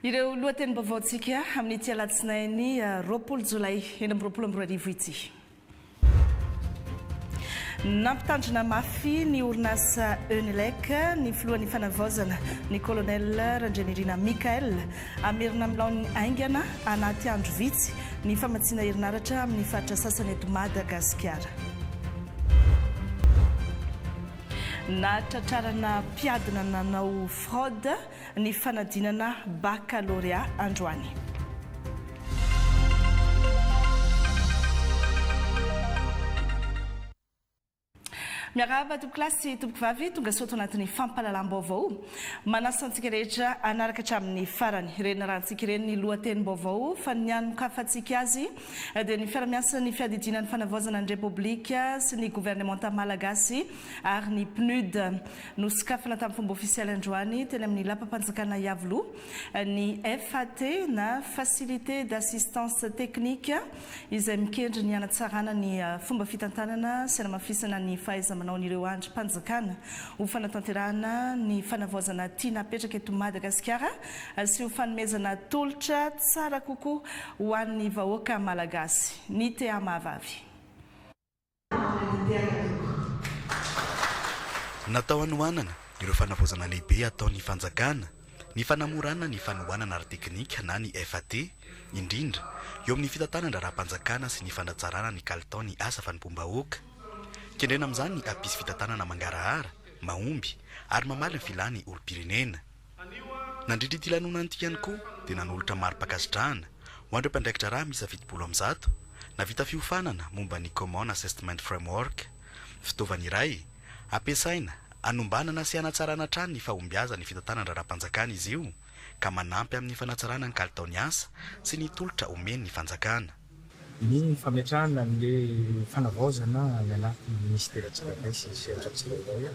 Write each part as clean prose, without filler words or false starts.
Ireo lohatenim-baovaontsika amin'ity alatsinainy 20 jolay 2026 ity. Nampitandrina mafy ny orinasa Enelec ny filohan'ny fanavaozana, ny Colonel Randrianirina Michael. Hamerina amin'ny laoniny haingana anaty andro vitsy ny famatsiana herinaratra amin'ny faritra sasany eto Madagasikara. Nahatratrarana mpiadina nanao fraude ny fanadinana bakalorea androany. Miarahaba tompokolahy sy tompokovavy, tonga soa ato anatin'ny fampahalalam-baovao. Manasa antsika rehetra hanaraka hatramin'ny farany. Ireny narahantsika ireny ny lohatenim-baovao fa ny hanokafantsika azy dia ny fiarahamiasan'ny fiadidiana ny fanavaozana ny Repoblika sy ny governemanta malagasy ary ny PNUD. Nosokafana tamin'ny fomba ofisialy androany teny amin'ny lapam-panjakana Iavoloha ny FAT na Facilité d'Assistance Technique izay mikendry ny hanatsarana ny fomba fitantanana sy hanamafisana ny fahaiza-manaon'ireo andrim-panjakana ho fanatanterahana ny fanavaozana tiana hapetraka eto Madagasikara sy ho fanomezana tolotra tsara kokoa ho an'ny vahoaka malagasy. Ny TA Mahavavy. Natao hanohanana ireo fanavaozana lehibe ataon'ny fanjakana ny fanamorana ny fanohanana ara-teknika na ny FAT, indrindra eo amin'ny fitantanan-draharaham-panjakana sy ny fanatsarana ny kalitaon'ny asa fanompoam-bahoaka. Kendrena amin'izany ny hampisy fitantanana mangarahara, mahomby ary mamaly ny filan'ny olom-pirenena. Nandritra ity lanonana ity ihany koa dia nanolotra mari-pankasitrahana ho an'ireo mpiandraiki-draharaha miisa 170 nahavita fiofanana momba ny Common Assessment Framework, fitaovana iray ampiasaina hanombanana sy hanatsarana hatrany ny fahombiazan'ny fitantanan-draharaham-panjakana izy io ka manampy amin'ny fanatsarana ny kalitaon'ny asa sy ny tolotra omen'ny fanjakana. Ny fametrahana an'ilay fanavaozana any anaty minisitera tsirairay sy sehatra tsirairay.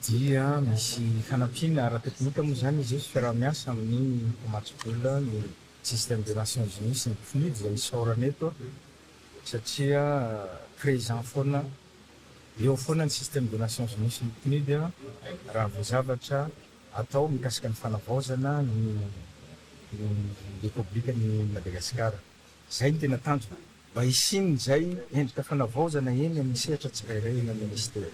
Dia misy fanampiana ara-teknika moa izany izy io sy fiaraha-miasa amin'ny mpamatsy vola ny Système des Nations Unies sy ny PNUD izay isaorana eto satria présent foana, eo foana ny Système des Nations Unies sy ny PNUD raha vao zavatra atao mikasika ny fanavaozana ny Repoblikan'i Madagasikara. Izay no tena tanjona. Mba hisian'izay endrika fanavaozana eny amin'ny sehatra tsirairay eny amin'ny minisitera.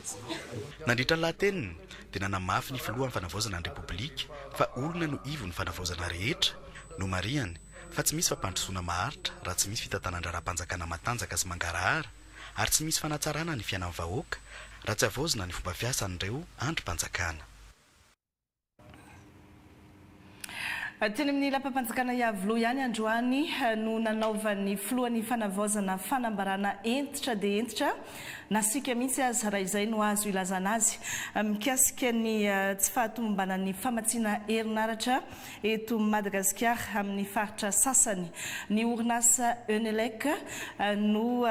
Nandritra ny lahateniny dia nanamafy ny filohan'ny fanavaozana ny Repoblika fa olona no ivon'ny fanavaozana rehetra. Nomarihany fa tsy misy fampandrosoana maharitra raha tsy misy fitantanan-draharaham-panjakana matanjaka sy mangarahara ary tsy misy fanatsarana ny fiainan'ny vahoaka raha tsy havaozina ny fomba fiasan'ireo andrim-panjakana. Teny amin'ny lapam-panjakana Iavoloha ihany androany no nanaovan'ny filohan'ny fanavaozana fanambarana hentitra dia hentitra, nasiaka mihitsy aza raha izay no azo ilazana azy, mikasika ny tsy fahatomombanan'ny famatsiana herinaratra eto Madagasikara amin'ny faritra sasany. Ny orinasa Enelec no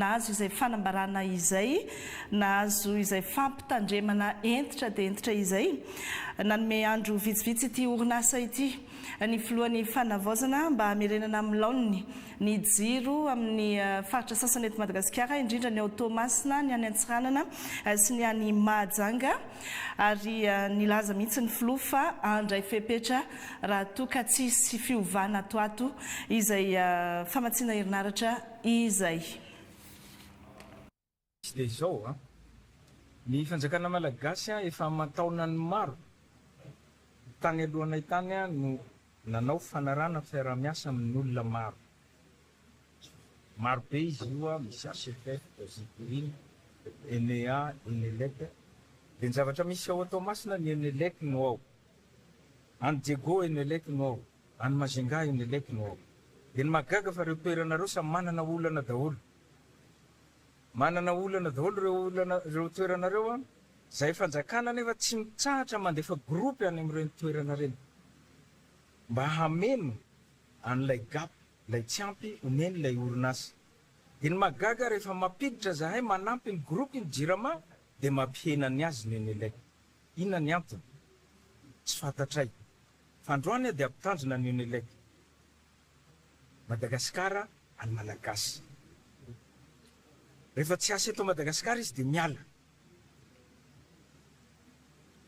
nahazo izay fanambarana izay. Nahazo izay fampitandremana hentitra dia hentitra izay. Nanome andro vitsivitsy ity orinasa ity ny filohan'ny fanavaozana mba hamerenana amin'ny laoniny ny jiro amin'ny faritra sasany eto Madagasikara, indrindra ny ao Toamasina, ny any Antsiranana sy ny any Mahajanga ary nilaza mihitsy ny filoha fa handray fepetra raha toa ka tsy hisy fiovana ato ato izay famatsiana herinaratra izay. Tsy dia izao an! Ny fanjakana malagasy efa aman-taonany maro tany alohanay tany no nanao fanarahana fiaraha-miasa amin'olona maro. Maro be izy io, misy HFF, Zigreen, Enea, Enelec. Dia ny zavatra misy ao Toamasina ny Enelec no ao. Any Diego Enelec no ao. Any Majunga Enelec no ao. Dia ny mahagaga fa ireo toerana ireo samy manana olana daholo. Manana olana daholo ireo olana ireo toerana ireo an! Zahay fanjakana anefa tsy mitsahatra mandefa groupe any amin'ireny toerana ireny mba hameno an'ilay gap, ilay tsy ampy omeny ilay orinasa. Dia ny mahagaga rehefa mampiditra zahay manampy ny groupe ny jirama dia mampihena ny azy ny Enelec. Inona ny antony? Tsy fantatray. Fa androany aho dia ampitandrina ny Enelec. Madagasikara any Malagasy. Rehefa tsy asa eto Madagasikara izy dia miala.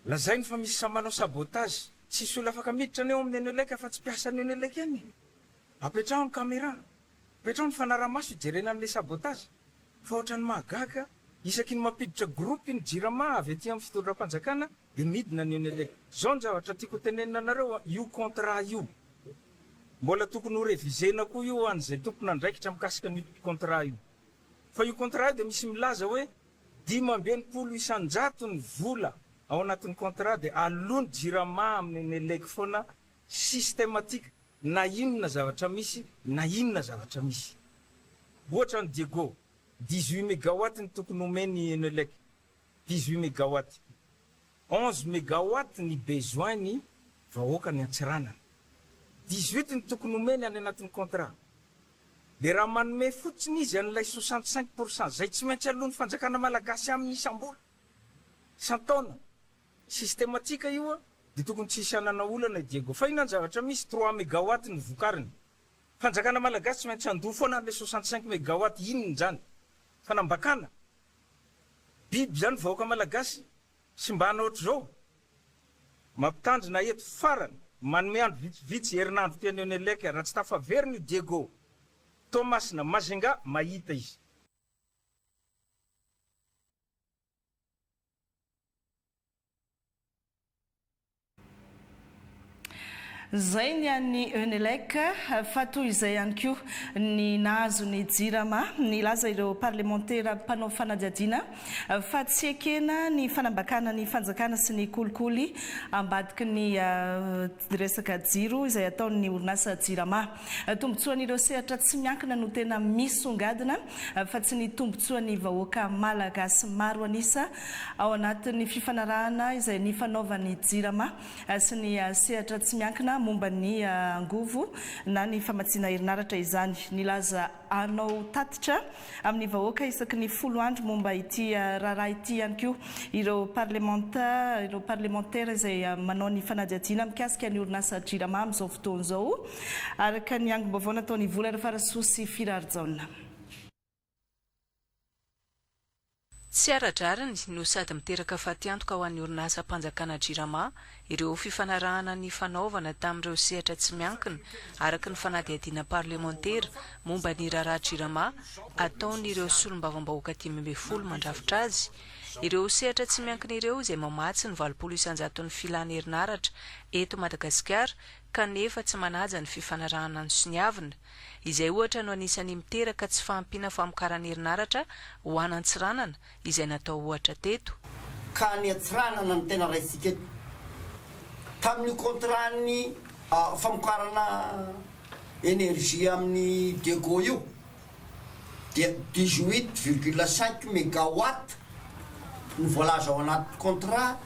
Lazainy fa misy samy manao sabotage. Tsisy olona afaka miditra anie ao amin'ny Enelec afa-tsy mpiasan'ny Enelec ihany e! Apetraho ny camera, apetraho ny fanarahamaso hijerena an'ilay sabotage. Fa ohatran'ny mahagaga, isaky ny mampiditra groupe ny Jirama avy aty amin'ny fitondram-panjakana dia midina ny Enelec. Izao ny zavatra tiako hotenenina anareo an, io contrat io, mbola tokony ho reviser-na koa io ho an'izay tompon'andraikitra mikasika an'io contrat io. Fa io contrat io dia misy milaza hoe 65 isan-jato ny vola ao anatin'ny contrat dia aloa ny Jirama amin'ny Enelec foana systematique na inona zavatra misy na inona zavatra misy. Ohatra ny Diego, 18 megawatt ny tokony omeny Enelec, 18 megawatt. 11 megawatt ny besoin ny vahoaka ny Antsiranana. 18 ny tokony omeny any anatin'ny contrat. Dia raha manome fotsiny izy an'ilay 65 pour cent zay tsy maintsy aloan'ny fanjakana malagasy aminy isam-bola, isan-taona, systematique io dia tokony tsy hisy hanana olana i Diego. Fa inona ny zavatra misy? Trois megawatt ny vokariny. Fanjakana malagasy tsy maintsy handoa foana an'ilay 65 megawatt. Inona izany? Fanambakana? Biby izany vahoaka malagasy simbana ohatr'izao? Mampitandrina eto farany, manome andro vitsivitsy, herinandro teny Enelec, raha tsy tafaverina io Diego, Toamasina, Majunga, mahita izy. Izay ny an'ny Enelec, fa toy izay ihany koa ny nahazo ny Jirama. Nilaza ireo parlemantera mpanao fanadihadiana fa tsy ekena ny fanambakana ny fanjakana sy ny kolikoly ambadiky ny resaka jiro izay ataon'ny orinasa Jirama. Tombontsoan'ireo sehatra tsy miankina no tena misongadina fa tsy ny tombontsoan'ny vahoaka malagasy maro an'isa ao anatin'ny fifanarahana izay nifanaovan'ny Jirama sy ny sehatra tsy miankina momba ny angovo na ny famatsiana herinaratra izany. Nilaza hanao tatitra amin'ny vahoaka isaky ny folo andro momba ity raharaha ity ihany koa ireo parlemanta ireo parlemantera izay manao ny fanadihadiana mikasika ny orinasa Jirama amin'izao fotoana izao, araka ny angom-baovao nataon'i Vola Rafarasoa sy Firarijaona. Tsy ara-drariny no sady miteraka fatiantoka ho an'ny orinasam-panjakana Jirama ireo fifanarahana nifanaovana tamin'ireo sehatra tsy miankina araka ny fanadihadiana parlemantera momba ny raharaha Jirama ataon'ireo solombavambahoaka 15 mandrafitra azy. Ireo sehatra tsy miankina ireo izay mamatsy ny 80 isan-jaton'ny filàna herinaratra eto Madagasikara kanefa tsy manaja ny fifanarahana nosoniavina. Izay ohatra no anisan'ny miteraka tsy fahampiana famokarana herinaratra ho an'Antsiranana, izay natao ohatra teto. Ka ny Antsiranana no tena raisitsika eto. Tamin'io contrat-n'ny famokarana énergie amin'ny Diego io dia 18,5 mégawatt no voalaza ao anaty contrat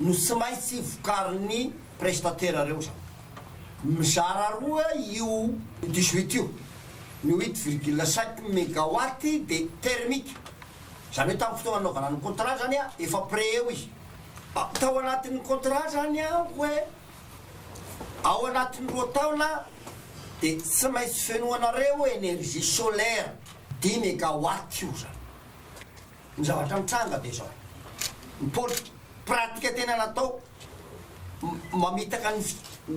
no tsy maintsy vokarin'ny prestataire reo zany. Mizara roa io 18 io, ny huit virgule cinq megawatt dia thermique, zany hoe tamin'ny fotoana nanaovana ny contrat zany efa prêt eo izy. Tao anatin'ny contrat zany hoe ao anatin'ny roa taona dia tsy maintsy fenoanareo énergie solaire dix megawatt io zany. Ny zavatra mitranga dia izao, ny pôly pratika tena natao mamitaka ny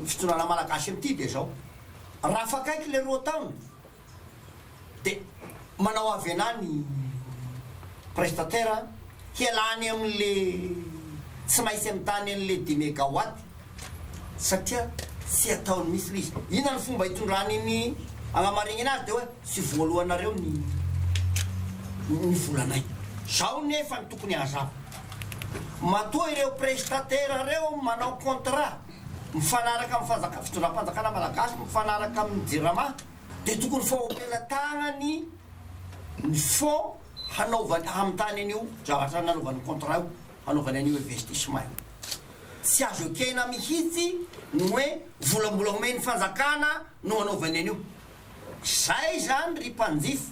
fitondrana malagasy amin'ity dia izao, raha afakaiky ilay roa taona dia manao avy anà ny prestataire hialany amin'le tsy maintsy amitany an'le dix megawatt satria tsy ataony mihitsy ilay izy. Inona ny fomba hitondrany ny agnamarinana azy dia hoe tsy voaloanareo ny ny volanay. Zao nefa no tokony hazava. Matoa ireo prestataire reo manao contrat mifanaraka amin'ny fanjaka fitondram-panjakana malagasy mifanaraka amin'ny jirama dia tokony fa ho am-pelatagnany ny fonds hanaovany hamitany an'io zavatra nanaovany contrat io, hanaovany an'io investissement io. Tsy azo ekena mihitsy ny hoe vola mbola omen'ny fanjakana no hanaovany an'io. Zay zany ry mpanjifa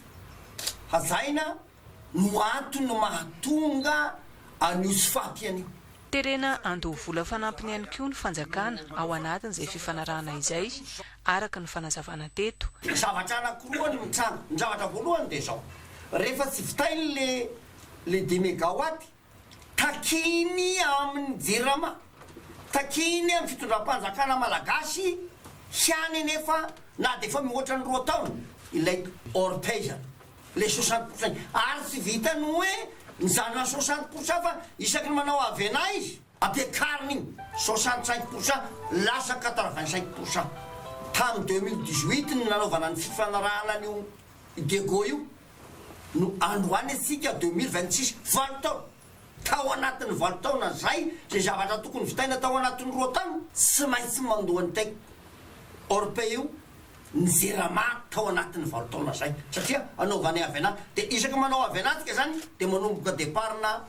hajaina no antony mahatonga an'io tsy fahampiana io. Terena handoa vola fanampiny ihany koa ny fanjakana ao anatin'izay fifanarahana izay, araka ny fanazavana teto. Zavatra anankiroa no mitranga. Ny zavatra voalohany dia izao, rehefa tsy vitainy le le dix megawatt, Takiny amin'ny Jirama. Takiany amin'ny fitondram-panjakana malagasy ihany anefa na dia efa mihoatra ny roa taona ilay hors-paie, ilay soixante pour cent ary tsy vitan'ny hoe mijanona soixante pour cent fa isaky ny manao avenant izy ampiakarina iny 65 pour cent lasa 85 pour cent. Tamin'ny 2018 no nanaovana ny fifanarahana an'io Diego io no androany antsika 2026, valo taona. Tao anatin'ny valo taona izay, izay zavatra tokony vitaina tao anatin'ny roa taona, tsy maintsy mandoa ny tech hors paie io ny Jirama tao anatin'ny valo taona izay, satria anaovanay avenant, dia isaky manao avenant tsika izany dia manomboka départ-na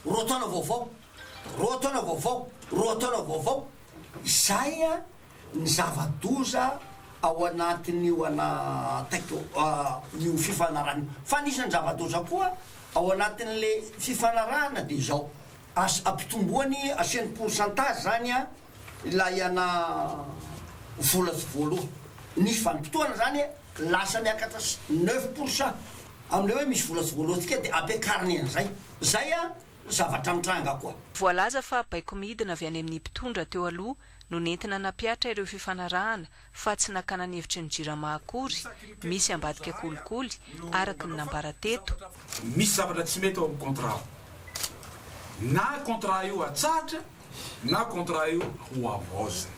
roa taona vaovao, roa taona vaovao, roa taona vaovao, izay ny zava-doza ao anatin'io ana taiko io fifanarahana io. Fa anisan'ny zava-doza koa ao anatin'le fifanarahana dia izao, as ampitomboany asiany pourcentage zany an ilay ana vola tsy voaloa. Nisy vanim-potoana zany lasa miakatra 9 pour cent amin'ilay hoe misy vola tsy voaloantsika dia ampiakariny an'izay. Zay an zavatra mitranga koa. Voalaza fa baiko midina avy any amin'ny mpitondra teo aloha no nentina nampihatra ireo fifanarahana fa tsy nakana ny hevitry ny Jirama akory, misy ambadika kolikoly, araka ny nambara teto. Misy zavatra tsy mety ao amin'ny contrat ao. Na contrat io atsahatra na contrat io ho havaozina.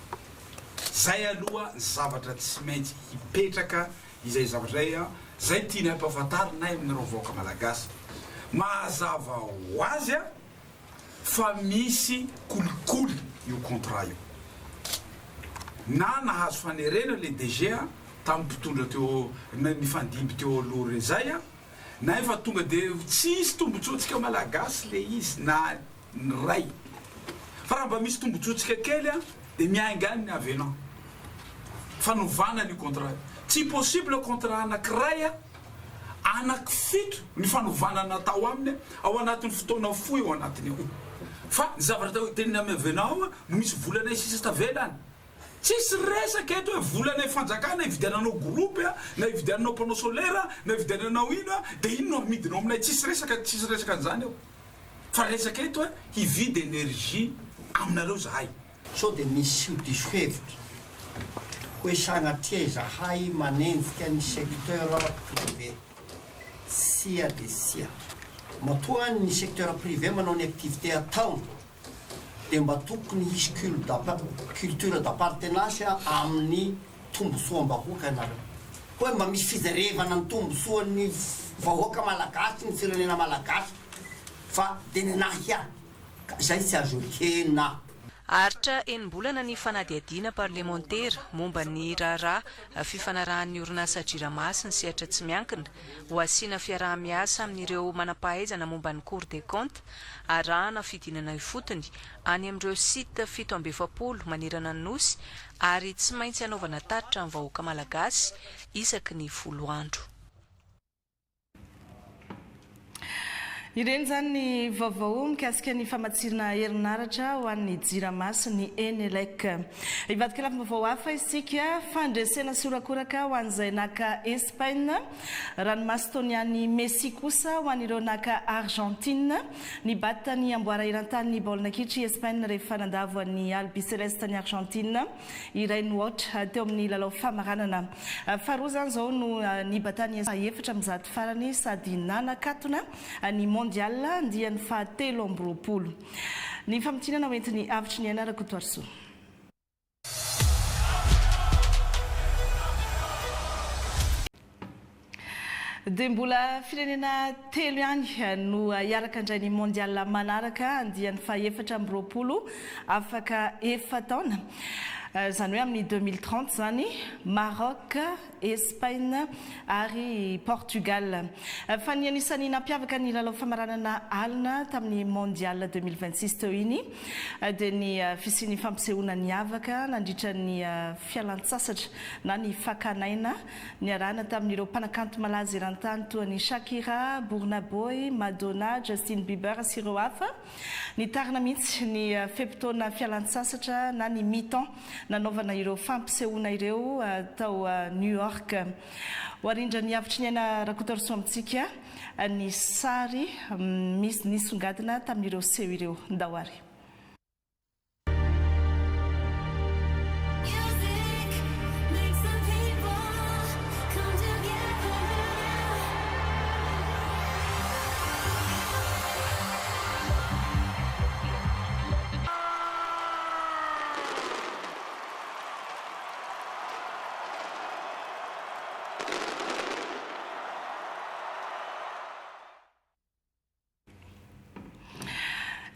Zay aloha ny zavatra tsy maintsy hipetraka izay zavatra izay an, zay tianay ampahafantarinay aminareo vahoaka malagasy. Mazava ho azy an! fa misy kolikoly io contrat io. Na nahazo fanerena le DG tamin'ny mpitondra teo nifandimby teo aloha reo zay na efa tonga de tsisy tombotsoantsika malagasy le izy na ny ray. Fa raha mba misy tombotsoantsika kely de miainga any ny avenant. Fanovana an'io contrat io. Tsy possible contrat anakiray Anaky fito ny fanovana natao aminy ao anatin'ny fotoana fohy ao anatiny ao. Fa ny zavatra atao teniny amin'ny avenant ao no misy volanay sisa tavela any. Tsisy resaka eto hoe volanay fanjakana hividiananao groupe na hividiananao panneau solaire na hividiananao ino dia iny no amidinao aminay. Tsisy resaka tsisy resaka an'izany ao. Fa resaka eto hoe hividy energie aminareo zahay. Sao dia misy ho diso hevitra hoe sanatria izahay manenjika ny secteur privé. Tsia dia tsia. Matoa ny secteur privé manao ny activité ataony dia mba tokony hisy culture d'appartenance amin'ny tombotsoam-bahoaka ianareo. Hoe mba misy fijerevana ny tombotsoan'ny vahoaka malagasy, ny firenena malagasy fa dia ny anahy ihany. Ka izay tsy azo ekena. Haharitra enim-bolana ny fanadihadiana parlemantera momba ny raharaha fifanarahan'ny orinasa Jirama sy ny sehatra tsy miankina ho asiana fiaraha-miasa amin'ireo manampahaizana momba ny Cour des comptes arahana fidinana ifotony any amin'ireo sites 47 manerana ny Nosy ary tsy maintsy hanaovana tatitra ny vahoaka malagasy isaky ny folo andro. Ireny izany ny vaovao mikasika ny famatsiana herinaratra ho an'ny Jirama sy ny Enelec. Hivadika lafim-baovao hafa isika, fandresena sy horakoraka ho an'izay naka Espaina, ranomasin-tonian'i Messi kosa ho an'ireo naka Argentine. Nibata ny amboara eran-tanin'ny baolina kitra i Espaina rehefa nandavo an'i Albiceleste an'i Argentine. Iray no aotra teo amin'ny lalao famaranana. Faharoa izany izao no nibatany 104 farany sady nanakatona ny Mondial andiany faha 23. Ny famintinana ho entin'i Avotry ny Aina Rakotoarisoa. Dia mbola firenena telo ihany no hiaraka handray ny Mondial manaraka andiany faha-24 afaka efa-taona, izany hoe amin'ny 2030 izany, Maroc, Espaina ary Portugal. Fa ny anisan'ny nampiavaka ny lalao famaranana alina tamin'ny Mondial 2026 teo iny dia ny fisian'ny fampisehoana niavaka nandritra ny fialantsasatra na ny fakan'aina Niarahana tamin'ireo mpanakanto malaza eran-tany toa an'i Shakira, Burna Boy, Madonna, Justin Bieber sy ireo hafa. Nitarina mihitsy ny fe-potoana fialan-tsasatra na ny mi-temps nanaovana ireo fampisehoana ireo tao New York. Ho arindran'ny Avotry ny Aina Rakotoarisoa amintsika ny sary misy nisongadina tamin'ireo seho ireo. Ndao ary.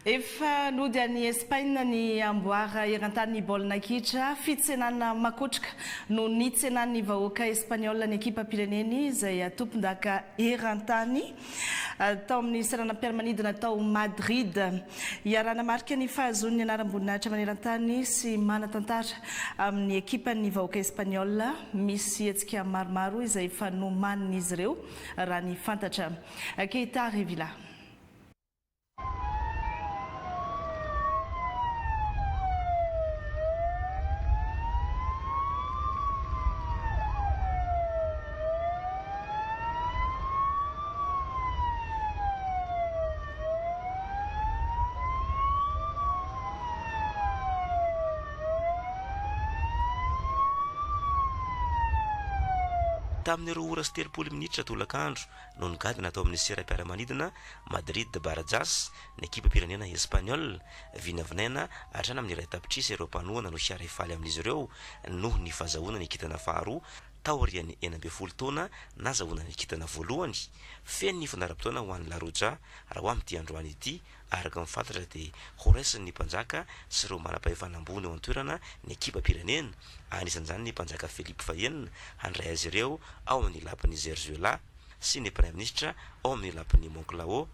Efa nody any Espaina ny amboara eran-tany baolina kitra, fitsenana makotroka no nitsenan'ny vahoaka espaniola ny ekipam-pireneny izay tompondaka eran-tany tao amin'ny seranam-piaramanidina tao Madrid. Iaraha-namarika ny fahazoany ny anaram-boninahitra maneran-tany sy manan-tantara amin'ny ekipan'ny vahoaka espaniola. Misy hetsika maromaro izay efa nomanin'izy ireo raha ny fantatra. Keita Revilla. Tamin'ny 2 ora sy 30 minitra tolakandro no nigadona tao amin'ny seram-piaramanidina Madrid Barajas ny ekipam-pirenena Espaniola, vinavinaina hatrany amin'ny 1 tapitrisa ireo mpanohana no hiara-hifaly amin'izy ireo noho ny fahazahoana ny kintana faharoa taorian'ny 16 taona nazahoana ny kintana voalohany. Feno ny fandaharam-potoana ho an'i La Roja raha ho amin'ity androany ity, araka ny fantatra dia horaisin'ny mpanjaka sy ireo manam-pahefana ambony eo an-toerana ny ekipam-pirenena, anisan'izany ny mpanjaka Felipe fahenina handray azy ireo ao amin'ny lapan'i Zarzuela sy ny praiminisitra ao amin'ny lapan'i Monclao.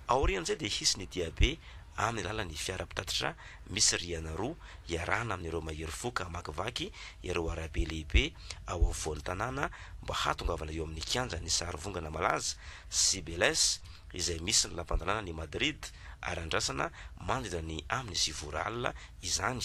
Aorian'izay dia hisy ny diabe amin'ny alalan'ny fiara mpitatitra misy rihana roa iarahana amin'ireo mahery fo ka hamakivaky ireo arabe lehibe ao afovoan'ny tanàna mba hahatongavana eo amin'ny kianjan'ny sarivongana malaza Cibeles izay misy ny lapan-tanànan'i Madrid ary andrasana manodidina ny amin'ny 9 ora alina izany.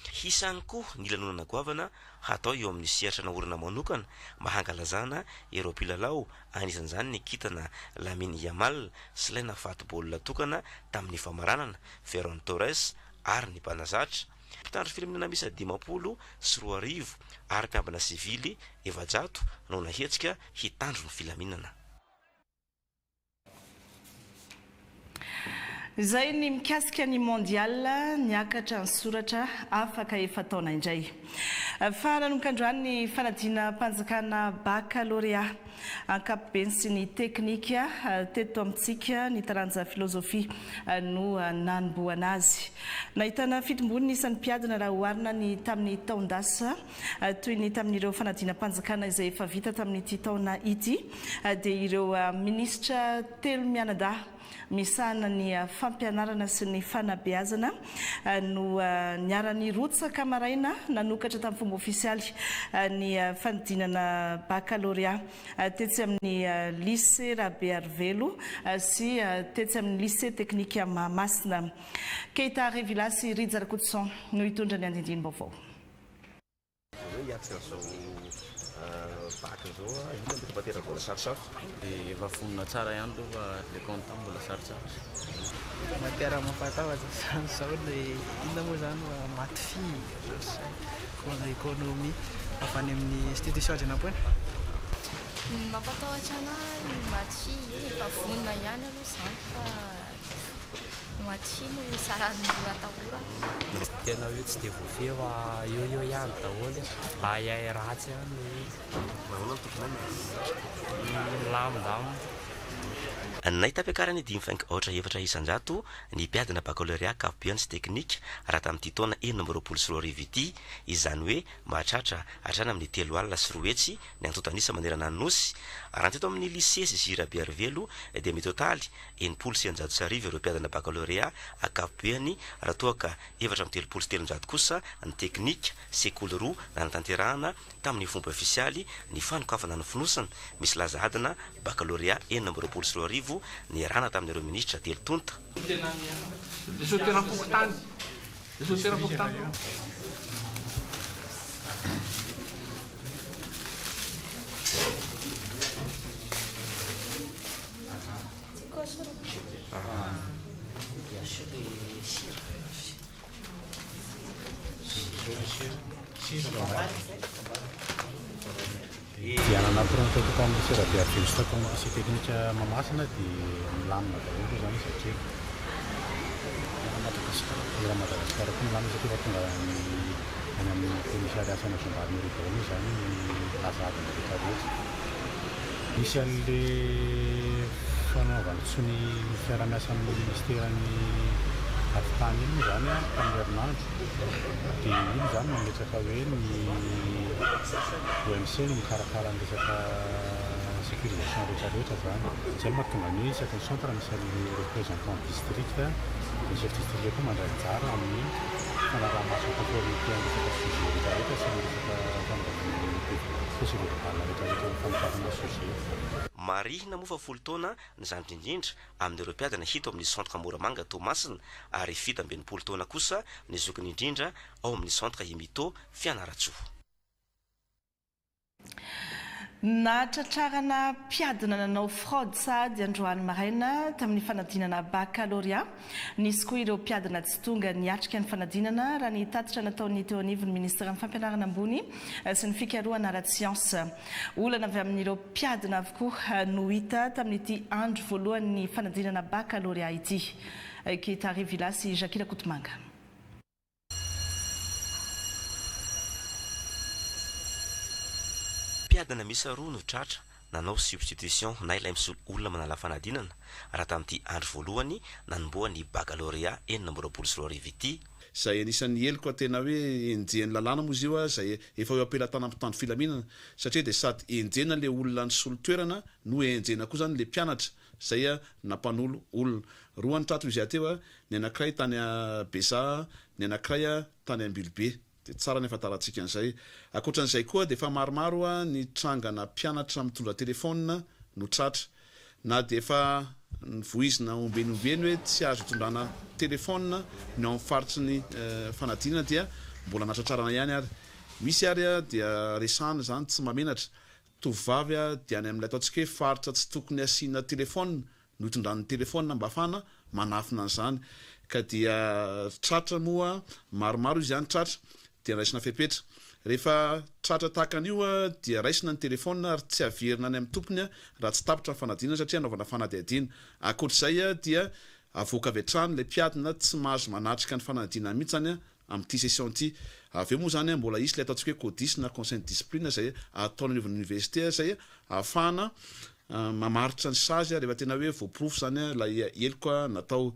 Hisy ihany koa ny lanonana goavana hatao eo amin'ny sehatra naorina manokana mba hankalazana ireo mpilalao, anisan'izany ny kintana Lamine Yamal sy ilay nahafaty baolina tokana tamin'ny famaranana, Ferran Torres, ary ny mpanazatra. Mpitandro filaminana miisa 2050 ary mpiambina sivily 400 no nahetsika hitandro ny filaminana. Izay ny mikasika ny Mondial, niakatra ny soratra afaka efa-taona indray. Fa nanomboka androany ny fanadinam-panjakana Baccalauréat ankapobeny sy ny teknika teto amintsika, ny taranja filozofia no nanombohana azy. Nahitana fitomboany ny isan'ny mpiadina raha oharina ny tamin'ny taon-dasa. Toy ny tamin'ireo fanadinam-panjakana izay efa vita tamin'ity taona ity dia ireo minisitra telo mianadahy misahana ny fampianarana sy ny fanabeazana no niara-nirotsaka maraina nanokatra tamin'ny fomba ofisialy ny fanodinana bakalorea tetsy amin'ny Lycée Rabearivelo sy tetsy amin'ny Lycée Teknika Mahamasina. Keita Revilla sy Rija Rakotoson no hitondra ny andindinim-baovao. Hoe hiatrika an'izao bac izao aho, inona no mety mba mbola sarotsarotra? Dia efa vonona tsara ihany aloha fa le compta mbola sarotsarotra. Matière mampatahotra zany zao le inona moa zany math phy ohatr'izay, économie avy any amin'ny institution Andrianampoina. Ny mampatahotra anahy ny math phy, efa vonona ihany aloha izany fa. Ny no saran'ny atahorana. Tena hoe tsy dia voafehy fa eo eo ihany daholo e. Ahiahy ratsy ihany ilay izy. Nahoana no tokony Milamindamina. Nahitam-piakarany dimy faingo aotra efatra isanjato ny mpiadina bakalorea ankapobeny sy teknika raha tamin'ity taona 2026 ity, izany hoe mahatratra hatrany amin'ny 220 ny antontan'isa manerana ny Nosy. Raha ny teto amin'ny Lycée Zizi Rabearivelo dia mitotaly 1660 ireo mpiadina bakalorea ankapobeany raha toa ka 334 kosa ny teknika, sekoly roa nanatanterahana tamin'ny fomba ofisialy ny fanokafana ny fonosana misy laza adina bakalorea 2026 niarahana tamin'ireo minisitra telo tonta. Dia nanatona teto tamin'ny lycée Rabearivelo sy tato amin'ny lycée technique Mahamasina dia milamina daholo aloha izany izy hatreto. Eran'i Madagasikara, eran'i Madagasikara koa milamina satria efa tonga any any amin'ny commissariat sy any amin'ny gendarmerie daholo moa izany ny laza adina rehetra rehetra. Misy an'le fanaovan-tsonia fiarahamiasa amin'ny ministeran'ny Atitany iny moa izany tamin'ny herinandro dia iny izany mametraka hoe ny OMC no mikarakara ny resaka sécurisation rehetra rehetra izany. Izay no mahatonga ny hoe isaky ny centre misy an'ilay représentant district, ny chef district koa mandray anjara amin'ny fanaraha-maso ny conformité amin'ny resaka sujet rehetra rehetra sy ny resaka fanaovana ny procès verbal rehetra rehetra amin'ny famokarana sujet. Marihina moa fa folo taona ny zandriny indrindra amin'ireo mpiadina hita ao amin'ny Centre Moramanga Toamasina ary 67 taona kosa ny zokiny indrindra ao amin'ny Centre Imito Fianarantsoa. Nahatratrarana mpiadina nanao fraude sahady androany maraina tamin'ny fanadinana Baccalauréat. Nisy koa ireo mpiadina tsy tonga niatrika ny fanadinana raha ny tatitra nataon'ny teo anivon'ny Ministeran'ny Fampianarana Ambony sy ny Fikarohana ara-tsiansa. Olana avy amin'ireo mpiadina avokoa no hita tamin'ity andro voalohan'ny fanadinana Baccalauréat ity. Ketary Villa sy Jacques Rakotomanga. Mpiadina miisa roa no tratra nanao substitution na ilay misolo olona manala fanadinana raha tamin'ity andro voalohany nanombohan'ny Baccalauréat 2026 ity. Izay anisan'ny heloka tena hoe enjehin'ny lalàna moa izy io izay efa eo am-pelatanan'ny mpitandro filaminana satria dia sady enjehina ilay olona nisolo toerana no enjehina koa izany ilay mpianatra izay nampanolo olona. Roa ny trato izy teo, ny anankiray tany Bezaha, ny anankiray tany Ambilobe. Dia tsara ny ahafantarantsika an'izay. Ankoatra an'izay koa dia efa maromaro ny trangana mpianatra mitondra telefaonina no tratra. Na dia efa novoizina ombieny ombieny hoe tsy azo itondrana telefaonina ny ao amin'ny faritry ny fanadinana dia mbola natratrarana ihany ary. Misy ary dia resahana izany tsy mahamenatra. Tovovavy dia any amin'ilay ataontsika hoe faritra tsy tokony hasiana telefaonina no itondrany ny telefaonina mba ahafahana manafina an'izany. Ka dia tratra moa maromaro izy any tratra dia raisina fepetra. Rehefa tratra tahaka an'io dia raisina ny telefaonina ary tsy averina any amin'ny tompony raha tsy tapitra ny fanadinana satria anaovana fanadihadiana. Ankoatr'izay dia avoaka avy hatrany ilay mpiadina tsy mahazo manatrika ny fanadinana mihitsy izany amin'ity session ity. Avy eo moa izany mbola hisy ilay ataontsika hoe CODIS na conseil de discipline izay ataony anivon'ny université izay ahafahana mamaritra ny sazy rehefa tena hoe voaporofo izany ilay heloka natao.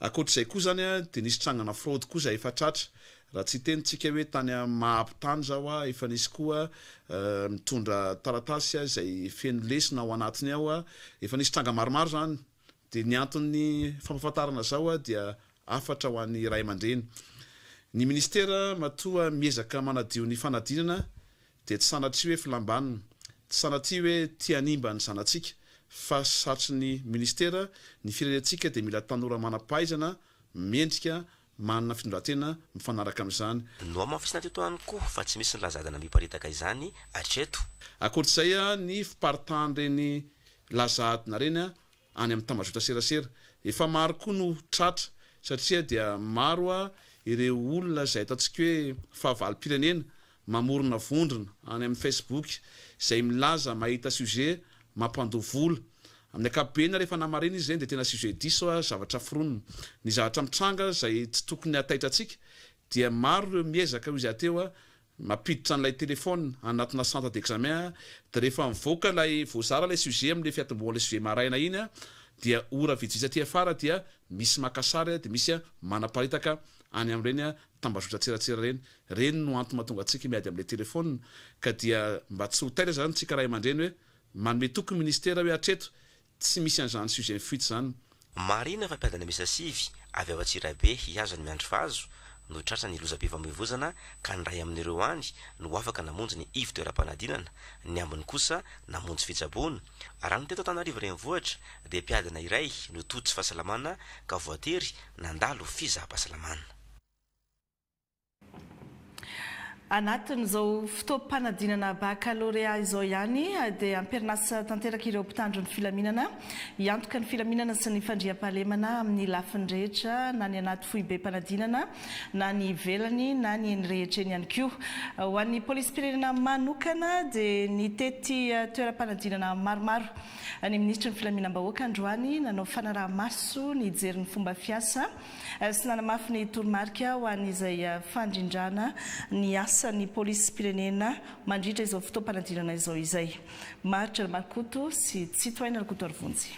Ankoatr'izay koa izany dia nisy trangana fraude koa izay efa tratra. Raha tsy hiteny tsika hoe tany Mahabo tany izao efa nisy koa mitondra taratasy izay feno lesona ao anatiny ao. Efa nisy tranga maromaro izany. Dia ny anton'ny fampahafantarana izao dia hafatra ho an'ny ray aman-dreny. Ny minisitera matoa miezaka manadio ny fanadinana dia tsy sanatria hoe filam-banona, tsy sanatria hoe tia hanimba ny zanatsika fa satry ny minisitera, ny firenentsika dia mila tanora manam-pahaizana, mendrika, manana fitondran-tena mifanaraka amin'izany. Nohamafisina teto ihany koa fa tsy misy ny lazadana miparitaka izany hatreto. Ankoatr'izay ny fiparitahan'ireny lazadina ireny any amin'ny tambazotra serasera. Efa maro koa no tratra satria dia maro ireo olona izay ataontsika hoe fahavalom-pirenena mamorona vondrona any amin'ny Facebook izay milaza mahita sujet mampandoa vola. Amin'ny ankapobeny rehefa namarina izy ireny dia tena sujet diso, zavatra foronina. Ny zavatra mitranga izay tsy tokony hataitra antsika dia maro ireo miezaka hoy izy teo Mampiditra an'ilay téléphone anatina centre d'examen dia rehefa mivoaka ilay voazara ilay sujet amin'ilay fiatombohan'ilay sujet maraina iny dia ora vitsivitsy aty afara dia misy maka sary dia misy manaparitaka any amin'ireny tambazotran-tseratsera ireny. Ireny no antony mahatonga antsika miady amin'ilay téléphone ka dia mba tsy ho taitra izany tsika ray aman-dreny hoe manome toky ny ministera hoe hatreto Tsy misy an'izany sujet mifuite izany. Marihina fa mpiadina miisa sivy avy ao Antsirabe hihazo an'i Miandrivazo no tratra ny lozam-pifamoivozana ka ny iray amin'ireo any no afaka namonjy ny ivo-toeram-panadinana, ny ambiny kosa namonjy fitsaboana. Raha ny teto Antananarivo Renivohitra dia mpiadina iray no tojo tsy fahasalamana ka voatery nandalo fizaham-pahasalamana. Anatin'izao fotoam-panadinana bakalorea izao ihany dia am-perinasa tanteraka ireo mpitandro ny filaminana hiantoka ny filaminana sy ny fandriampahalemana amin'ny lafiny rehetra na ny anaty foibem-panadinana na ny ivelany na ny eny rehetra eny ihany koa. Ho an'ny polisim-pirenena manokana dia nitety toeram-panadinana maromaro ny minisitry ny filaminam-bahoaka androany nanao fanaraha-maso nijery ny fomba fiasa sy nanamafy ny toromarika ho an'izay fandrindrana ny asan'ny polisim-pirenena mandritra izao fotoam-panadinana izao izay. Maritra Ramarikoto sy Tsitohaina Rakotoarivonjy.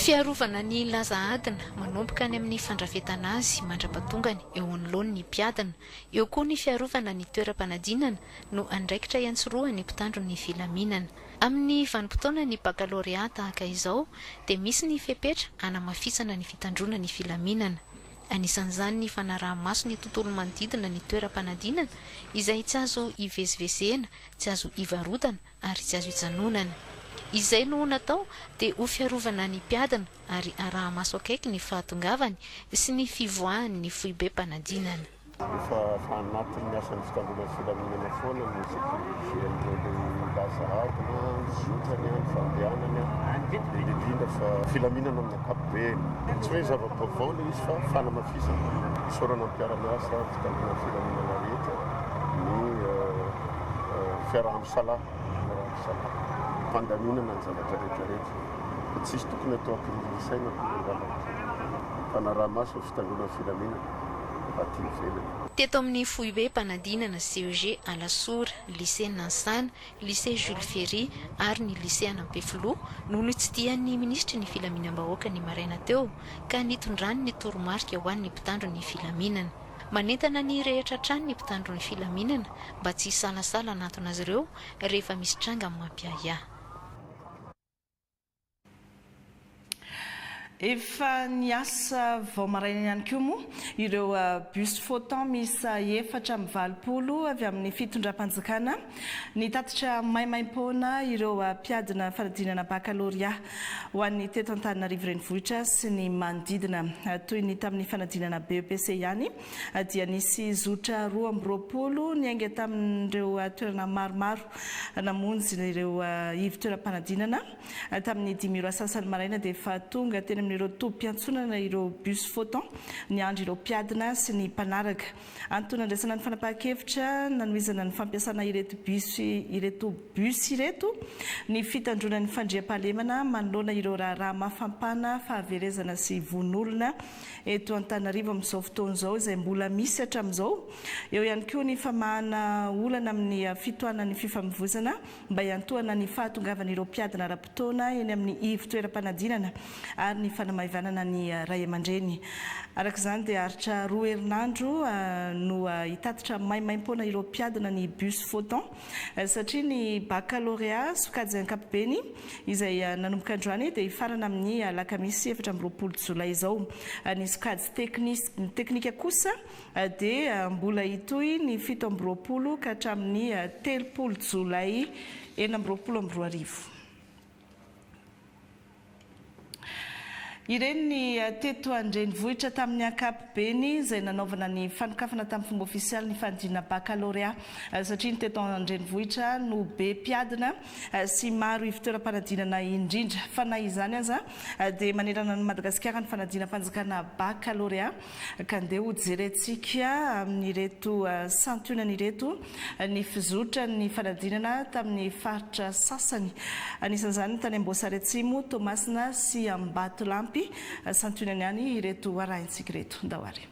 Fiarovana ny laza adina, manomboka any amin'ny fandrafetana azy mandra-patongany eo anoloan'ny mpiadina. Eo koa ny fiarovana ny toeram-panadinana no andraikitra iantsorohan'ny mpitandro ny filaminana. Amin'ny vanim-potoanan'ny bakalorea tahaka izao dia misy ny fepetra hanamafisana ny fitandroana ny filaminana. Anisan'izany ny fanaraha-maso ny tontolo manodidina ny toeram-panadinana izay tsy azo ivezivezena, tsy azo ivarotana ary tsy azo ijanonana. Izay no natao dia ho fiarovana ny mpiadina ary araha-maso akaiky ny fahatongavany sy ny fivoahany ny foibem-panadinana. Efa anatin'ny asan'ny fitandroana ny filaminana foana ny sécuriser an'ireo milaza adina, ny zotrany, ny fandehanany, indrindra indrindra fa filaminana amin'ny ankapobeny. Tsy hoe zava-baovao ilay izy fa fanamafisana. Isaorana ny mpiara-miasa fitandroana ny filaminana rehetra ny fiaraha-misalahy, fiaraha-misalahy, fandaminana ny zavatra rehetra rehetra. Fa tsisy tokony atao ampiriry saina akory angamba fanaraha-maso ny fitandroana ny filaminana aty ivelany. Teto amin'ny foibem-panadinana CEG Alasora, Lycée Nansana, Lycée Jules Ferry ary ny Lycée an'Ampefiloha no notsidihan'ny minisitry ny filaminam-bahoaka ny maraina teo ka nitondrany ny toromarika ho an'ny mpitandro ny filaminana. Manentana ny rehetra hatrany ny mpitandro ny filaminana mba tsy hisalasala hanantona azy ireo rehefa misy tranga mampiahiahy. Efa niasa vao maraina ihany koa moa ireo bus photon miisa 84 avy amin'ny fitondram-panjakana nitatitra maimaimpoana ireo mpiadina fanadinana bakalorea ho an'ny teto Antananarivo Renivohitra sy ny manodidina. Toy ny tamin'ny fanadinana BEPC ihany dia nisy zotra 22 niainga tamin'ireo toerana maromaro namonjy ireo ivon-toeram-panadinana. Tamin'ny dimy ora sasany maraina dia efa tonga teny amin'ireo tobim-piantsonana ireo bus photon niandry ireo mpiadina sy ny mpanaraka. Antony nandraisana ny fanapahan-kevitra nanohizana ny fampiasana ireto bus ireto bus ireto ny fitandroana ny fandriampahalemana manoloana ireo raharaha mafampana fahaverezana sy vono olona eto Antananarivo amin'izao fotoana izao izay mbola misy hatramin'izao. Eo ihany koa ny famahana olana amin'ny fitohanan'ny fifamoivoizana mba hiantohana ny fahatongavan'ireo mpiadina ara-potoana eny amin'ny ivon-toeram-panadinana ary ny fanamaivanana ny ray aman-dreny. Araka izany dia haharitra roa herinandro no hitatitra maimaimpoana ireo mpiadina ny bus photon satria ny bakalorea sokajy ankapobeny izay nanomboka androany dia hifarana amin'ny alakamisy 24 jolay izao. Ny sokajy teknika kosa dia mbola hitohy ny 27 ka hatramin'ny 30 jolay 2026. Ireny ny teto an-drenivohitra tamin'ny ankapobeny izay nanaovana ny fanokafana tamin'ny fomba ofisialy ny fanadinana bakalorea satria ny teto an-drenivohitra no be mpiadina sy maro ivon-toeram-panadinana indrindra. Fa na izany aza dia manerana an'i Madagasikara ny fanadinam-panjakana bakalorea. Ka ndeha ho jerentsika amin'ireto santionany ireto ny fizotran'ny fanadinana tamin'ny faritra sasany. Anisan'izany ny tany Amboasary Atsimo, Toamasina sy Ambatolampy. Santionany ihany ireto arahintsika ireto. Ndao ary.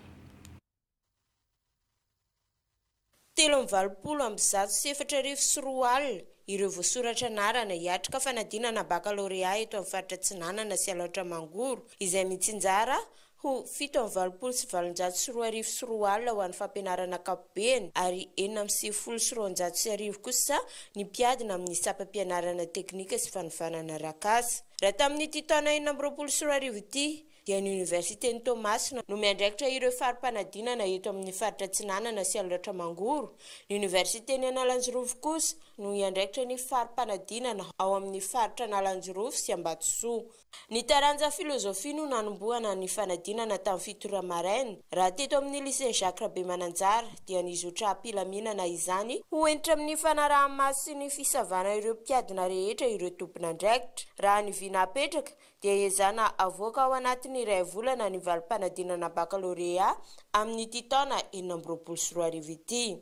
283 ireo voasoratra anarana hiatrika fanadinana bakalorea eto amin'ny faritra Atsinanana sy Alaotra Mangoro izay mitsinjara ho 288 ho an'ny fampianarana ankapobeny ary 1296 kosa ny mpiadina amin'ny sampam-pianarana teknika sy fanofanana arak'asa. Raha tamin'ity taona 2026 ity dia ny Oniversiten'i Toamasina no miandraikitra ireo fari-panadinana eto amin'ny faritra Atsinanana sy Alaotra Mangoro, ny Oniversiten'i Analanjirofo kosa no hiandraikitra ny fari-panadinana ao amin'ny faritra Analanjirofo sy Ambatosoa. Ny taranja Filozofia no nanombohana ny fanadinana tamin'ny fito ora maraina, raha teto amin'ny Lycée Jacques Rabemananjara dia nizotra am-pilaminana izany ho hentitra amin'ny fanaraha-maso sy ny fisavana ireo mpiadina rehetra ireo tompon'andraikitra. Raha ny vina apetraka dia ezahana avoaka ao anatin'ny iray volana ny valim-panadinana bakalorea amin'ity taona 2026 ity.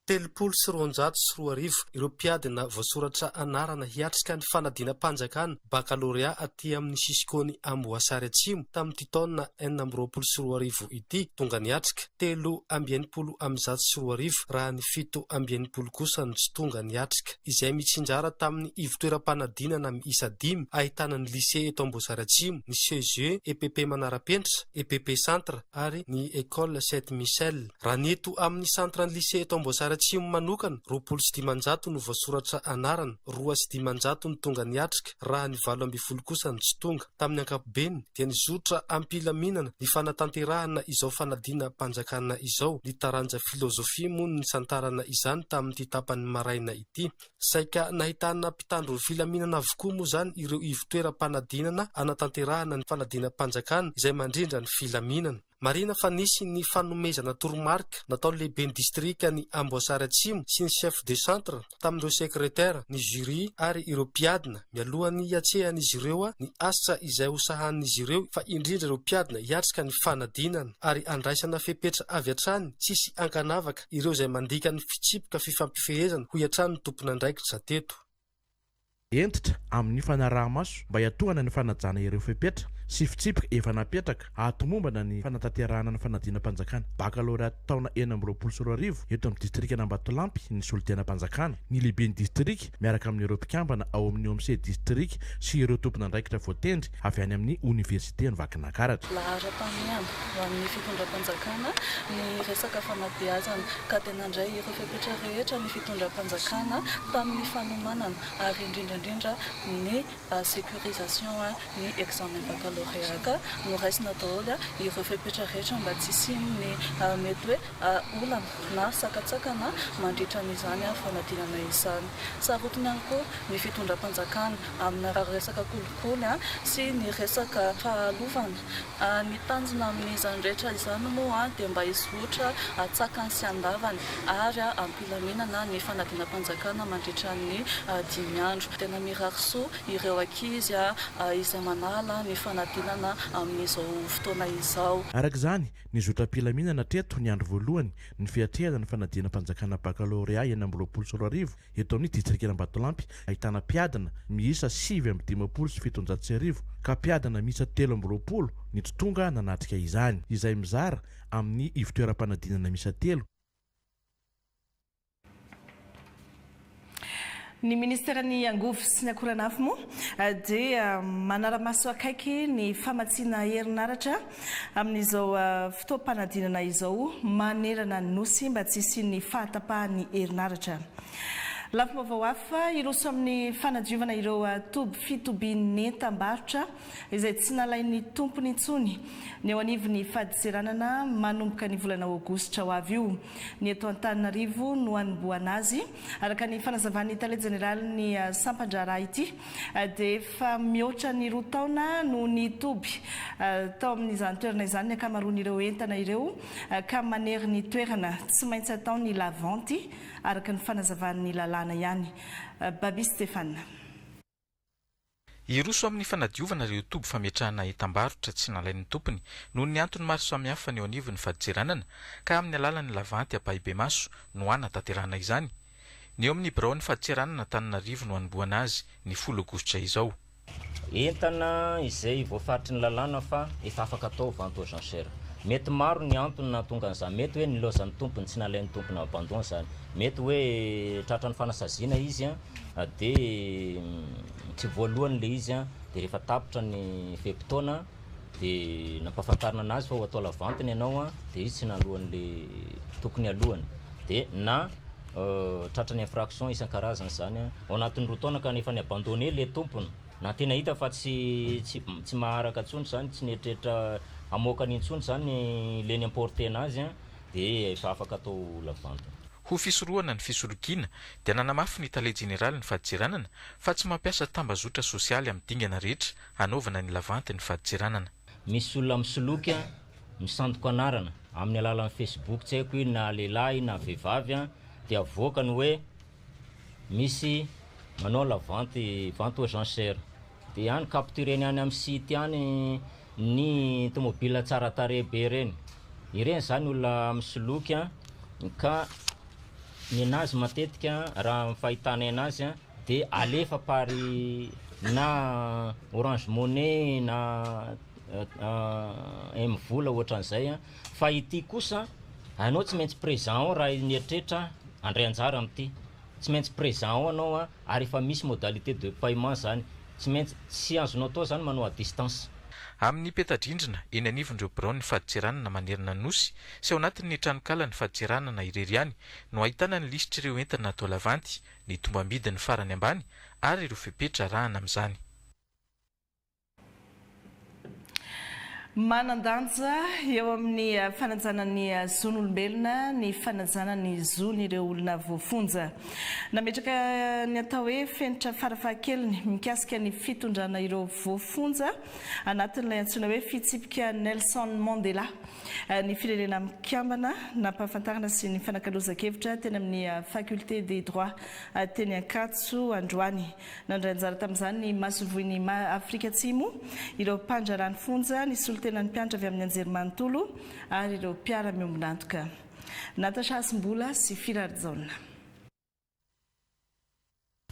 2230 ireo mpiadina voasoratra anarana hiatrika ny fanadinam-panjakana bakalorea aty amin'ny Cisco-n'i Amboasary Atsimo tamin'ity taona 2026 ity. Tonga niatrika, 2163 raha ny 67 kosa no tsy tonga niatrika, izay mitsinjara tamin'ny ivontoeram-panadinana miisa dimy ahitana ny Lycée eto Amboasary Atsimo, ny CEG, EPP Manarapenitra, EPP Centre ary ny Ecole Saint Michel. Raha ny eto amin'ny Centre ny Lycée eto Amboasary Atsimo manokana, 520 no voasoratra anarana, 502 no tonga niatrika raha ny 18 kosa no tsy tonga. Tamin'ny ankapobeny dia nizotra am-pilaminana ny fanatanterahana izao fanadinam-panjakana izao. Ny taranja filozofia moa no nisantarana izany tamin'ity tapany maraina ity. Saika nahitana mpitandro ny filaminana avokoa moa izany ireo ivon-toeram-panadinana hanatanterahana ny fanadinam-panjakana izay mandrindra ny filaminana. Marihina fa nisy ny fanomezana toromarika nataon'ny lehiben'ny distrikan'i Amboasary Atsimo sy ny chef de centre tamin'ireo sekretera, ny jury ary ireo mpiadina mialohan'ny hiatrehan'izy ireo ny asa izay ho sahanin'izy ireo fa indrindra ireo mpiadina hiatrika ny fanadinana ary andraisana fepetra avy hatrany tsisy ankanavaka ireo izay mandika ny fitsipika fifampifehezana hoy hatrany ny tompon'andraikitra teto. Hentitra amin'ny fanaraha-maso mba hiantohana ny fanajana ireo fepetra sy fitsipika efa napetraka hahatomombana ny fanatanterahana ny fanadinam-panjakana bakalorea taona 2026 eto amin'ny distrikan'Ambatolampy ny solontenam-panjakana, ny lehiben'ny distrika miaraka amin'ireo mpikambana ao amin'ny OMC distrika sy ireo tompon'andraikitra voatendry avy any amin'ny oniversiten'i Vakinankaratra. Laharam-pahamehana ho an'ny fitondram-panjakana ny resaka fanabeazana ka dia nandray ireo fepetra rehetra ny fitondram-panjakana tamin'ny fanomanana ary indrindra indrindra ny sécurisation ny examen baccalauréat ka noraisina daholo ireo fepetra rehetra mba tsy hisian'ny mety hoe olana na sakantsakana mandritra an'izany fanadinana izany. Sarotiny ihany koa ny fitondram-panjakana amina resaka kolikoly sy ny resaka fahalovana. Ny tanjona amin'izany rehetra izany moa dia mba hizotra an-tsakany sy an-davany ary am-pilaminana ny fanadinam-panjakana mandritra ny dimy andro. Tena mirary soa ireo ankizy izay manala ny fanadinana amin'izao fotoana izao. Araka izany, nizotra am-pilaminana hatreto ny andro voalohany ny fiatrehana ny fanadinam-panjakana bakalorea 2026 eto amin'ny distrikan'Ambatolampy ahitana mpiadina miisa 1759 ka mpiadina miisa 23 ny tsy tonga nanatrika izany, izay mizara amin'ny ivontoeram-panadinana miisa telo. Ny minisiteran'ny Angovo sy ny Akoranafo moa dia manara-maso akaiky ny famatsiana herinaratra amin'izao fotoam-panadinana izao manerana ny Nosy mba tsy hisian'ny fahatapahan'ny herinaratra. Lafim-baovao hafa, hiroso amin'ny fanadiovana ireo toby fitobian'entam-barotra izay tsy nalain'ny tompony intsony ny eo anivon'ny fadintseranana manomboka ny volana aogositra ho avy io. Ny eto Antananarivo no hanombohana azy. Araka ny fanazavan'ny tale jeneralin'ny sampan-draharaha ity dia efa mihoatra ny roa taona no nitoby tao amin'izany toerana izany ny ankamaroan'ireo entana ireo ka manery ny toerana. Tsy maintsy atao ny lavanty araka ny fanazavan'ny lalàna ihany. Baby Stéphane. Hiroso amin'ny fanadiovana ireo toby fametrahana entam-barotra tsy nalain'ny tompony noho ny antony maro samihafa ny eo anivon'ny fadintseranana ka amin'ny alalan'ny lavanty ampahibemaso no hanatanterahana izany. Ny eo amin'ny biraon'ny fadintseranana Antananarivo no hanombohana azy ny folo aogositra izao. Entana izay voafaritry ny lalàna fa efa afaka atao vente aux enchères. Mety maro ny antony nahatonga an'izany. Mety hoe nilaozan'ny tompony, tsy nalain'ny tompony abandon izany. Mety hoe tratran'ny fanasaziana izy dia tsy voalohany ilay izy dia rehefa tapitra ny fe-potoana dia nampahafantarina anazy fa ho atao la vente ny anao dia izy tsy naloan'ilay tokony halohany. Dia na tratran'ny infraction isan-karazany izany ao anatin'ny roa taona ka efa ni-abandonner ilay tompony na tena hita fa tsy tsy tsy maharaka intsony izany, tsy nieritreritra hamoaka an'iny intsony izany ilay ni-importer-na azy dia efa afaka atao la vente. Ho fisorohana ny fisolokiana dia nanamafy ny tale jeneralin'ny fadintseranana fa tsy mampiasa tambazotra sosialy amin'ny dingana rehetra hanaovana ny lavanty ny fadintseranana. Misy olona misoloky misandoka anarana amin'ny alalan'ny facebook tsy haiko iny na lehilahy na vehivavy an, dia avoakany hoe misy manao la vente vente aux enchères dia any captureny any amin'ny site any ny tomobile tsara tarehy be ireny, ireny zany olona misoloky an ka. Nenazy matetika raha ny fahitanay anazy dia alefa par na orange money na MVola ohatran'izay fa ity kosa anao tsy maintsy présent ao raha nieritreritra handray anjara amin'ity, tsy maintsy présent ao anao ary efa misy modalité de paiement zany, tsy maintsy, tsy azonao atao zany manao à distance. Amin'ny peta-drindrina eny anivon'ireo biraon'ny fadintseranana manerana ny Nosy sy ao anatin'ny tranonkalan'ny fadintseranana irery ihany no ahitana ny lisitr'ireo entana atao lavanty, ny tombam-bidiny farany ambany ary ireo fepetra arahana amin'izany. Manan-danja eo amin'ny fanajana ny zon'olombelona ny fanajana ny zon'ireo olona voafonja. Nametraka ny atao hoe fenitra farafahakeliny mikasika ny fitondrana ireo voafonja anatin'ilay antsoina hoe fitsipika Nelson Mandela ny Firenena Mikambana. Nampahafantarina sy nifanakalozan-kevitra teny amin'ny Faculté des Droits teny Ankatso androany. Nandray anjara tamin'izany ny masoivohon'i Afrika Atsimo, ireo mpandraharaha ny fonja, ny solontenan'ny mpianatra avy amin'ny anjerimanontolo ary ireo mpiara-miombon'antoka. Natacha Hasimbola sy Firarijaona.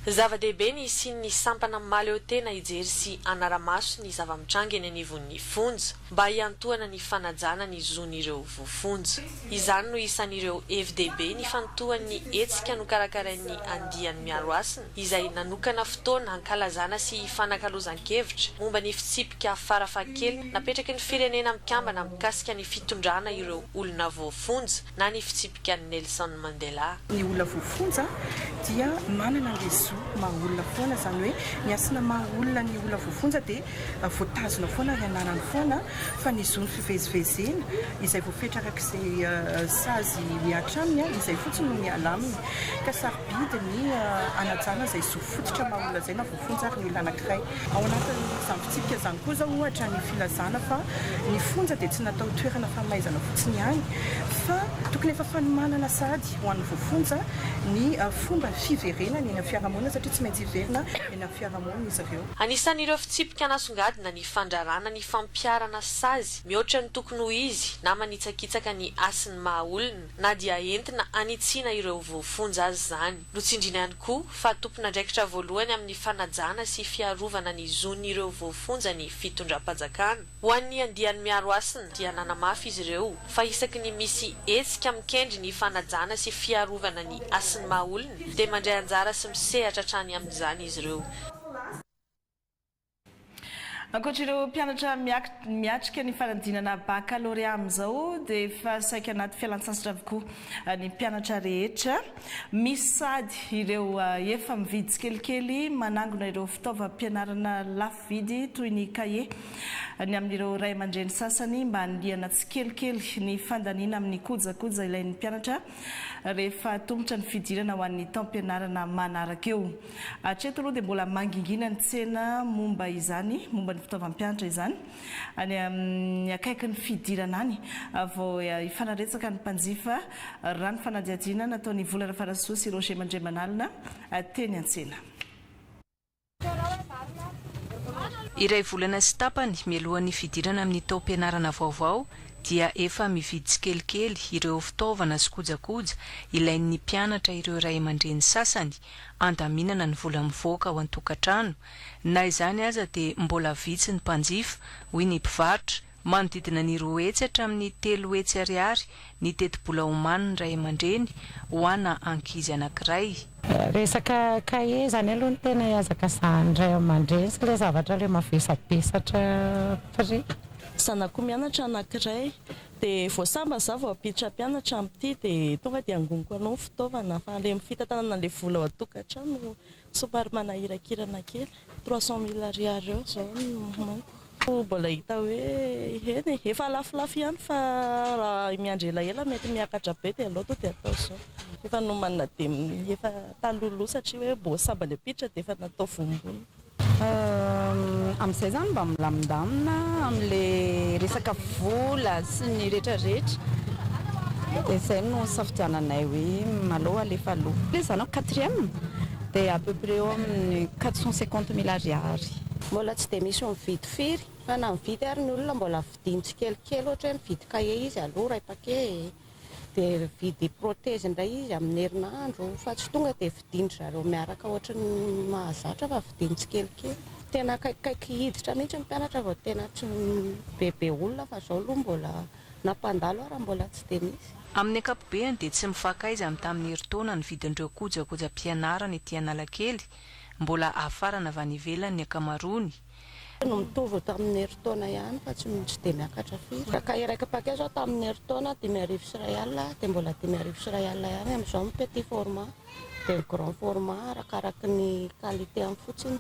Zava-dehibe ny hisian'ny sampana mahaleotena hijery sy hanara-maso ny zava-mitranga eny anivon'ny fonja, mba hiantohana ny fanajana ny zon'ireo voafonja. Izany no isan'ireo hevi-dehibe nifantohan'ny hetsika nokarakarain'ny andiany Miaro Hasina, izay nanokana fotoana hankalazana sy hifanakalozan-kevitra momba ny fitsipika farafahakeliny napetraky ny Firenena Mikambana mikasika ny fitondrana ireo olona voafonja na ny fitsipika Nelson Mandela. Ny olona voafonja dia manana an'ilay zo maha olona foana, izany hoe ny hasina maha olona ny olona voafonja dia voatazona foana ary ananany foana, fa ny zon'ny fivezivezena izay voafetra araka izay sazy mihatra aminy, izay fotsiny no miala aminy. Ka sarobidy ny hanajana izay zo fototra maha olona izay na voafonja ary ny olona anankiray. Ao anatin'izany fitsipika izany koa izao ohatra ny filazana fa ny fonja dia tsy natao toerana famaizana fotsiny ihany fa tokony efa fanomanana sahady ho an'ny voafonja ny fomba fiverenany eny amin'ny fiarahamonina satria tsy maintsy hiverina eny amin'ny fiarahamonina izy ireo. Anisan'ireo fitsipika nasongadina ny fandrarana ny fampiharana sazy mihoatra ny tokony ho izy na manitsakitsaka ny hasin'ny maha olona na dia entina hanitsiana ireo voafonja aza izany. Notsindriana ihany koa fa tompon'andraikitra voalohany amin'ny fanajana sy fiarovana ny zon'ireo voafonja ny fitondram-panjakana. Ho an'ny andiany Miaro Hasina dia nanamafy izy ireo fa isaky ny misy hetsika mikendry ny fanajana sy fiarovana ny hasin'ny maha olona dia mandray anjara sy misehatra hatrany amin'izany izy ireo. Ankoatra ireo mpianatra miatrika ny fanadinana bakalorea amin'izao dia efa saika anaty fialantsasatra avokoa ny mpianatra rehetra. Misy sahady ireo efa mividy tsikelikely manangona ireo fitaovam-pianarana lafo vidy toy ny kahie ny amin'ireo ray aman-dreny sasany mba hanilihana tsikelikely ny fandaniana amin'ny kojakoja ilain'ny mpianatra rehefa atomotra ny fidirana ho an'ny taom-pianarana manaraka eo. Hatreto aloha dia mbola mangingina ny tsena momba izany, momba ny fitaovam-pianatra izany. Any amin'ny akaikin'ny fidirana any vao hifanaretsaka ny mpanjifa, raha ny fanadihadiana nataon'i Vola Rafarasoa sy Roger Mandriamanalina teny an-tsena. Iray volana sy tapany mialohan'ny fidirana amin'ny taom-pianarana vaovao dia efa mividy tsikelikely ireo fitaovana sy kojakoja ilain'ny mpianatra ireo ray aman-dreny sasany andaminana ny vola mivoaka ao an-tokantrano. Na izany aza dia mbola vitsy ny mpanjifa, hoy ny mpivarotra. Manodidina ny 200 hatramin'ny 300 ariary ny tetibola omanin'ny ray aman-dreny ho ana ankizy anankiray. Resaka cahier zany aloha no tena ihazakazahan'ny ray aman-dreny sy ilay zavatra ilay mavesabesatra prix. Zanako mianatra anankiray dia vao sambany za vao hampiditra mpianatra amin'ity dia tonga dia angoniko anao ny fitaovana fa ilay fitantanana ilay vola ao an-tokantrano somary manahirakirana kely. 300 mille ariary eo izao no manko. Mbola hita hoe eny e, efa lafolafo ihany fa raha miandry elaela mety miakatra be dia aleo tonga dia atao izao. Efa nomanina dia efa talohaloha satria hoe mbo sambany hampiditra dia efa natao vombony. Amin'izay izany mba milamindamina amin'ilay resaka vola sy ny rehetrarehetra dia izay no nisafidiananay hoe aleo alefa aloha. Ilay zanako quatrième dia à peu près eo amin'ny 450 mille ariary. Mbola tsy dia misy mividy firy fa na mividy ary ny olona mbola vidiany tsikelikely ohatra hoe mividy cahier izy aloha iray paquet. Dia mividy protège indray izy amin'ny herinandro fa tsy tonga dia vidian-dry zareo miaraka ohatry ny mahazatra fa vidiany tsikelikely. Tena akaikikaiky hiditra mihitsy ny mpianatra vao tena tsy bebe olona fa izao aloha mbola na mpandalo ara mbola tsy dia misy. Amin'ny ankapobeany dia tsy mifankaiza amin'ny tamin'ny herintaona ny vidin'ireo kojakojam-pianarana ety Analakely, mbola hafarana avy any ivelany ny ankamaroany. No mitovy tamin'ny herintaona ihany fa tsy tsy dia miakatra firy. Ka iraika paquet zao tamin'ny herintaona 1500 dia mbola 1500 ihany amin'izao ny petit format dia ny grand format arakaraky ny qualité any fotsiny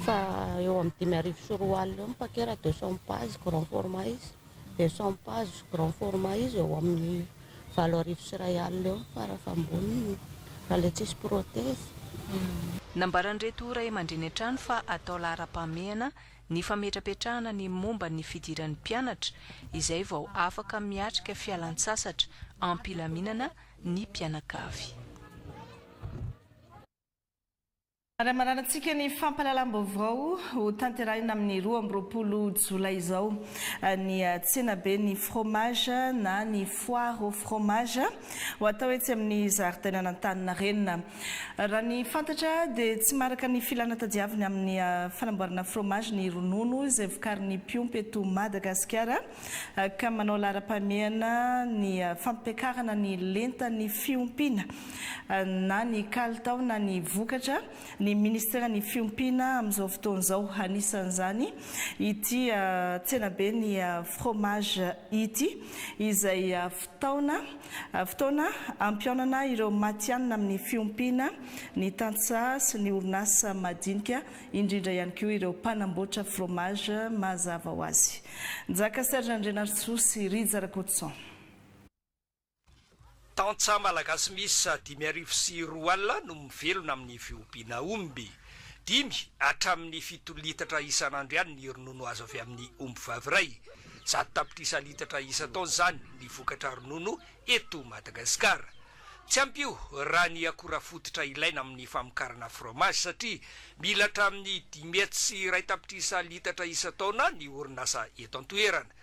fa eo amin'ny 2005 eo ny paquet raha 200 pages grand format izy dia 100 pages grand format izy eo amin'ny 8001 eo fara fahamboniny raha ilay tsisy prothèse. Nambaran'ireto ray aman-dreny hatrany fa atao laharam-pahamehana ny fametrapetrahana ny momba ny fidiran'ny mpianatra izay vao afaka miatrika fialan-tsasatra am-pilaminana ny mpianakavy. Ary hamaranantsika ny fampahalalam-baovao ho tanterahina amin'ny 22 jolay izao ny tsenaben'ny fromage na ny foire au fromage ho atao etsy amin'ny zaridainan'Antaninarenina. Raha ny fantatra dia tsy maharaka ny filana tadiaviny amin'ny fanamboarana fromage ny ronono izay vokarin'ny mpiompy eto Madagasikara ka manao laharam-pahamehana ny fampiakarana ny lentan'ny fiompiana na ny kalitao na ny vokatra ny minisiteran'ny fiompiana amin'izao fotoana izao. Anisan'izany ity tsenaben'ny fromage ity izay fotoana fotoana hampihaonana ireo matihanina amin'ny fiompiana, ny tantsaha sy ny orinasa madinika indrindra ihany koa ireo mpanamboatra fromage mazava ho azy. Njaka Serge Andrianarisoa sy Rija Rakotoson. Tantsaha malagasy miisa 2005 no mivelona amin'ny fiompiana omby. Dimy hatramin'ny fito litatra isan'andro ihany ny ronono azo avy amin'ny ombivavy iray. 100 tapitrisa litatra isan-taona izany ny vokatra ronono eto Madagasikara. Tsy ampy io raha ny akora fototra ilaina amin'ny famokarana fromage satria mila hatramin'ny 501 tapitrisa litatra isan-taona ny orinasa eto an-toerana.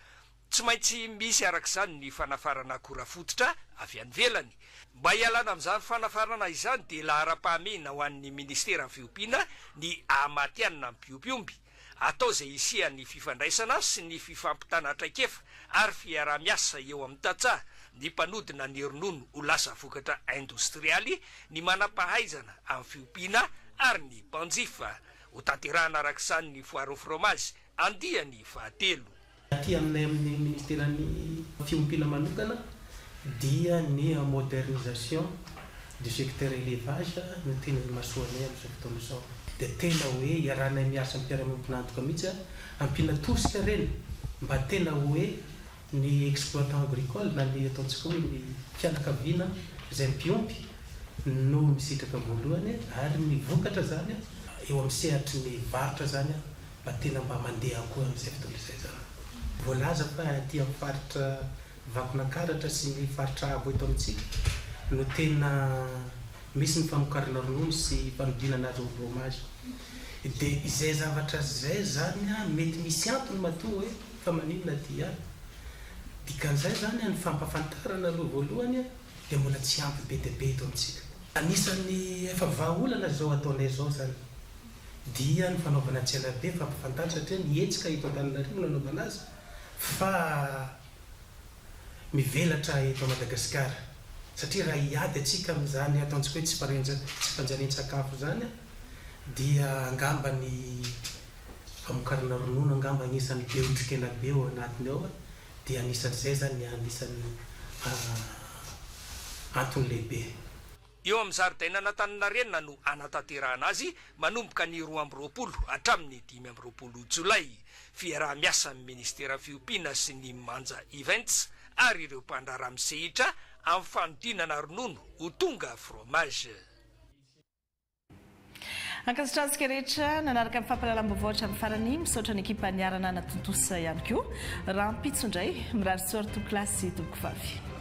Tsy maintsy misy araka izany ny fanafarana akora fototra avy any ivelany. Mba hialana amin'izany fanafarana izany dia laharam-pahamehana ho an'ny ministeran'ny fiompiana ny hahamatihanina ny mpiompy omby. Atao izay hisian'ny fifandraisana sy ny fifampitana traikefa ary fiaraha-miasa eo amin'ny tantsaha, ny mpanodina ny ronono ho lasa vokatra indostrialy, ny manam-pahaizana amin'ny fiompiana ary ny mpanjifa. Hotanterahana araka izany ny Foire au fromage andiany fahatelo. Aty aminay amin'ny ministeran'ny fiompiana manokana dia ny modernisation du secteur élevage no tena imasoanay amin'izao fotoana izao. Dia tena hoe iarahanay miasa amin'ny mpiara-miombon'antoka mihitsy ampiana tosika ireny mba tena hoe ny exploitant agricole na ny ataontsika hoe ny fianakaviana izay mpiompy no misitraka voalohany ary ny vokatra izany eo amin'ny sehatry ny varotra izany mba tena mba mandeha koa amin'izay fotoana izay izany. Voalaza fa aty amin'ny faritra Vakinankaratra sy ny faritra avo eto amintsika no tena misy ny famokarana ronono sy fanodinana azy ho fromage. Dia izay zavatra izay izany mety misy antony matoa hoe fa maninona aty ihany. Dikan'izay izany ny fampahafantarana aloha voalohany dia mbola tsy ampy be dia be eto amintsika. Anisan'ny efa vahaolana izao ataonay izao izany dia ny fanaovana tsenabe fampahafantarana satria ny hetsika eto Antananarivo no anaovana azy fa mivelatra eto Madagasikara satria raha hiady antsika amin'izany ataontsika hoe tsy fanjarian-tsakafo izany dia angamba ny famokarana ronono angamba anisan'ny be otrik'aina be ao anatiny ao dia anisan'izay izany ny anisan'ny antony lehibe. Eo amin'ny zaridainan'Antaninarenina no hanatanterahana azy manomboka ny 22 hatramin'ny 25 jolay. Fiaraha-miasa amin'ny ministeran'ny fiompiana sy ny Manja Events ary ireo mpandraharaha misehitra amin'ny fanodinana ronono ho tonga fromage. Ankasitrahantsika rehetra nanaraka ny fampahalalam-baovao hatramin'ny farany. Misaotra ny ekipa niara-nanatontosa ihany koa. Rahampitso indray, mirary soa ry tompokolahy sy tompokovavy.